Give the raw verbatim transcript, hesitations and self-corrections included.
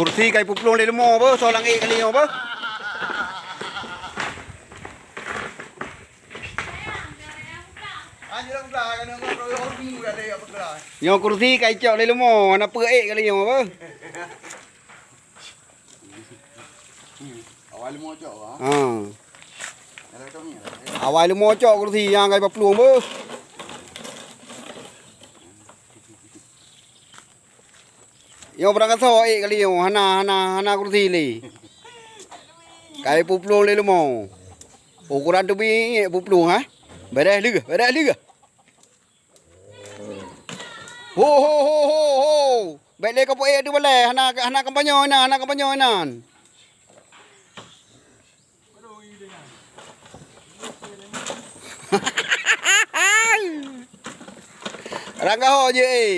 Kursi ka ipeuplueng lé leumo beuh, soe nyang ék kali nyoe beuh. Nyoe kursi ka icok lé leumo, hana peue ék kali nyoe beuh. Awai leumo cok, ha? Ha. Awai leumo cok kursi nyang ka ipeuplueng beuh. Nyoe barang gasoe ék kali nyoe, hana, hana, hana kursi lé. Ka ipeuplueng lé leumo. Ukoran teubiet ipeuplueng, ha? Beres lé, beres lé. Ho, ho, ho, ho, ho. Bèk lé kapeuék teubalèe, hana, hana kampanye inan, hana kampanye inan. Rangga ho jeuet, eh.